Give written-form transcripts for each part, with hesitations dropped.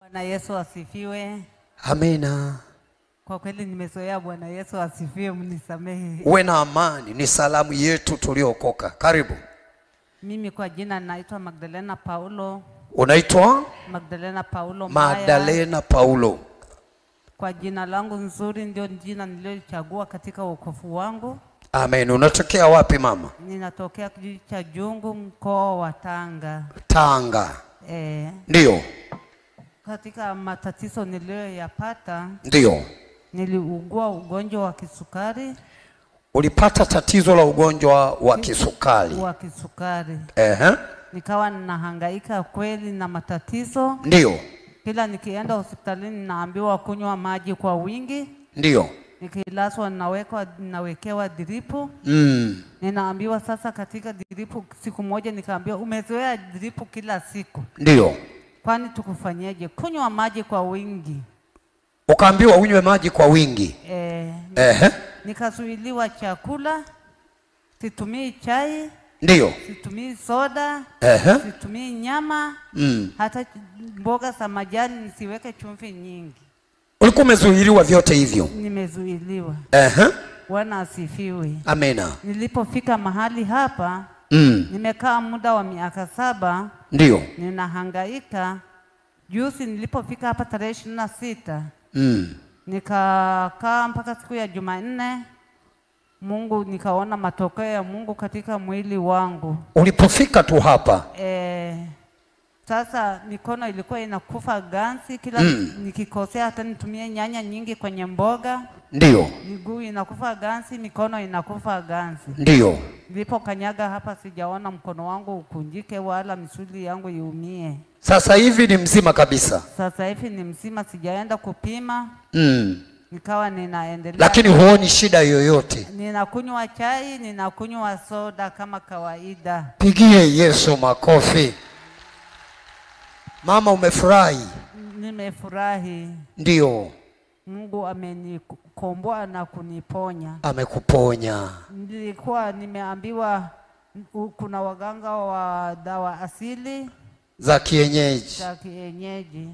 Bwana Yesu asifiwe. Amina. Kwa kweli nimezoea. Bwana Yesu asifiwe, mnisamehe. Uwe na amani, ni salamu yetu tuliokoka. Karibu. Mimi kwa jina naitwa Magdalena Paulo. Unaitwa? Magdalena Paulo Maya. Magdalena Paulo. Kwa jina langu nzuri ndio jina nililochagua katika wokovu wangu. Amen. Unatokea wapi mama? Ninatokea kijiji cha Jungu, mkoa wa Tanga. Tanga. Ndio. Katika matatizo niliyoyapata, ndio, niliugua ugonjwa wa kisukari. Ulipata tatizo la ugonjwa wa kisukari? Wa kisukari. Nikawa ninahangaika kweli na matatizo. Ndio. Kila nikienda hospitalini naambiwa kunywa maji kwa wingi. Ndio. Nikilazwa nawekewa dripu. Ninaambiwa sasa katika dripu, siku moja nikaambiwa umezoea dripu kila siku. Ndio. Kwani tukufanyeje? Kunywa maji kwa wingi. Ukaambiwa unywe maji kwa wingi. Nikazuiliwa chakula, situmii chai. Ndio. Situmii soda, situmii nyama, hata mboga za majani nisiweke chumvi nyingi. Ulikuwa umezuiliwa vyote hivyo? Nimezuiliwa. Bwana asifiwe. Amina. Nilipofika mahali hapa, nimekaa muda wa miaka 7. Ndio. Ninahangaika. Juzi nilipofika hapa tarehe 26. Nikakaa mpaka siku ya Jumanne. Mungu, nikaona matokeo ya Mungu katika mwili wangu. Ulipofika tu hapa? Sasa mikono ilikuwa inakufa ganzi kila nikikosea, hata nitumie nyanya nyingi kwenye mboga. Ndio. Miguu inakufa ganzi, mikono inakufa ganzi. Ndio. Nilipokanyaga hapa sijaona mkono wangu ukunjike wala misuli yangu iumie. Sasa hivi ni mzima kabisa? Sasa hivi ni mzima, sijaenda kupima. Nikawa ninaendelea. Lakini huoni shida yoyote? Ninakunywa chai, ninakunywa soda kama kawaida. Pigie Yesu makofi. Mama, umefurahi? Nimefurahi. Ndio. Mungu amenikomboa na kuniponya. Amekuponya. Nilikuwa nimeambiwa kuna waganga wa dawa asili za kienyeji. Za kienyeji.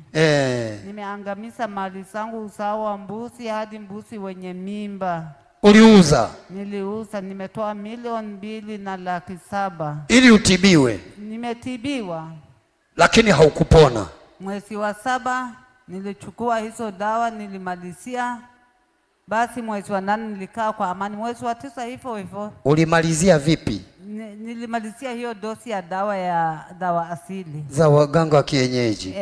Nimeangamiza mali zangu usawa mbuzi hadi mbuzi wenye mimba. Uliuza? Niliuza, nimetoa 2,700,000. Ili utibiwe? Nimetibiwa. Lakini haukupona? Mwezi wa 7 nilichukua hizo dawa, nilimalizia. Basi mwezi wa 8 nilikaa kwa amani. Mwezi wa 9 hivyo hivyo. Ulimalizia vipi? Nilimalizia hiyo dosi ya dawa ya dawa asili za waganga wa kienyeji.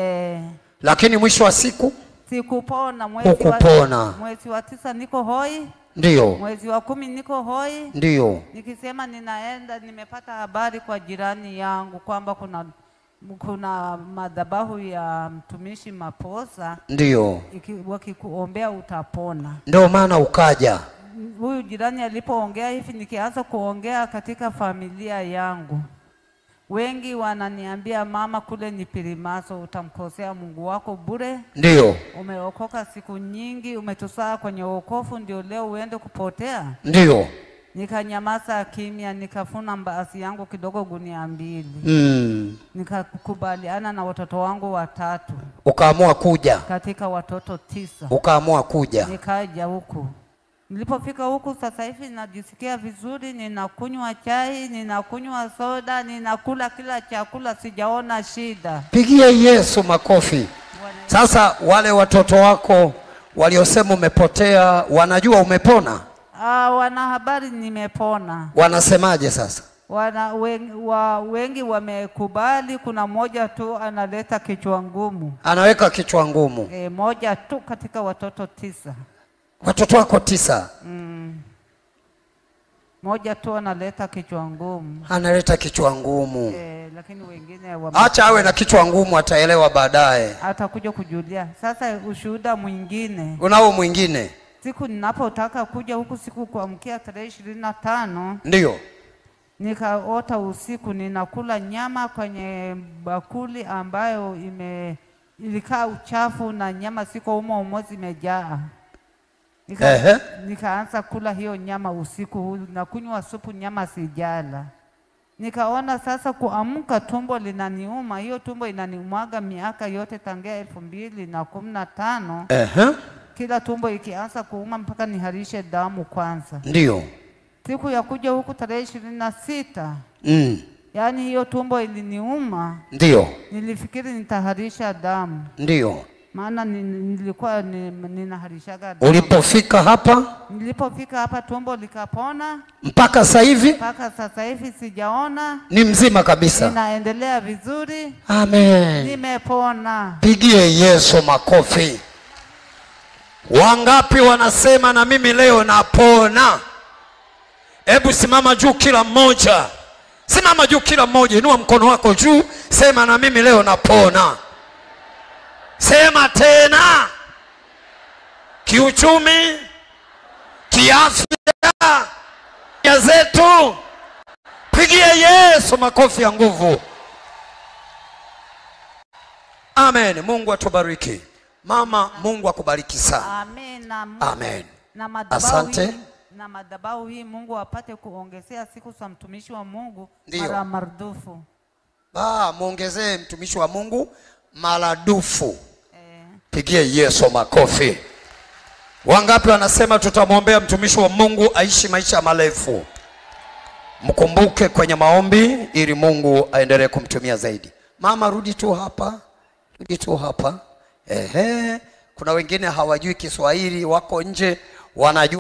Lakini mwisho wa siku sikupona. Mwezi wa 9 niko hoi. Ndio. Mwezi wa 10 niko hoi. Ndio. Nikisema ninaenda, nimepata habari kwa jirani yangu kwamba kuna madhabahu ya mtumishi Maposa. Ndio. Wakikuombea utapona. Ndio maana ukaja. Huyu jirani alipoongea hivi, nikianza kuongea katika familia yangu, wengi wananiambia mama, kule ni pirimaso, utamkosea Mungu wako bure. Ndio. Umeokoka siku nyingi, umetusaa kwenye wokovu, ndio leo uende kupotea. Ndio. Nikanyamaza kimya, nikafuna mbaazi yangu kidogo gunia 2. Nikakubaliana na watoto wangu 3. Ukaamua kuja? Katika watoto 9. Ukaamua kuja? Nikaja huku. Nilipofika huku sasa hivi najisikia vizuri, ninakunywa chai, ninakunywa soda, ninakula kila chakula, sijaona shida. Pigie Yesu makofi. Sasa wale watoto wako waliosema umepotea, wanajua umepona? Wana habari nimepona. Wanasemaje sasa? Wengi wamekubali, kuna moja tu analeta kichwa ngumu. Anaweka kichwa ngumu. Moja tu katika watoto 9. Watoto wako 9? Moja tu analeta kichwa ngumu. Analeta kichwa ngumu. Lakini wengine acha awe na kichwa ngumu, ataelewa baadaye. Atakuja kujulia. Sasa ushuhuda mwingine. Unao mwingine? Siku ninapotaka kuja huku, siku kuamkia tarehe 25. Ndio. Nikaota usiku ninakula nyama kwenye bakuli ambayo ilikaa uchafu na nyama siko humo humo zimejaa. Nikaanza kula hiyo nyama usiku na kunywa supu, nyama sijala. Nikaona sasa kuamka tumbo linaniuma. Hiyo tumbo inaniumaga miaka yote tangia 2015. Kila tumbo ikianza kuuma mpaka niharishe damu kwanza. Ndio. Siku ya kuja huku tarehe 26. Yaani hiyo tumbo iliniuma. Ndio. Nilifikiri nitaharisha damu. Ndio. Maana nilikuwa ninaharishaga damu. Ulipofika hapa? Nilipofika hapa tumbo likapona. Mpaka sasa hivi? Mpaka sasa hivi sijaona. Ni mzima kabisa. Ninaendelea vizuri. Amen. Nimepona. Pigie Yesu makofi. Wangapi wanasema na mimi leo napona? Hebu simama juu kila mmoja. Simama juu kila mmoja, inua mkono wako juu, sema na mimi leo napona. Sema tena. Kiuchumi, kiafya, ya zetu. Pigie Yesu makofi ya nguvu. Amen. Mungu atubariki. Mama, Mungu akubariki sana. Amen. Amen. Na asante. Na madhabahu hii Mungu apate kuongezea siku za mtumishi wa Mungu mara maradufu. Muongezee mtumishi wa Mungu maradufu. Pigie Yesu makofi. Wangapi wanasema tutamwombea mtumishi wa Mungu aishi maisha marefu? Mkumbuke kwenye maombi ili Mungu aendelee kumtumia zaidi. Mama, rudi tu hapa. Rudi tu hapa. Ehe, kuna wengine hawajui Kiswahili, wako nje wanajua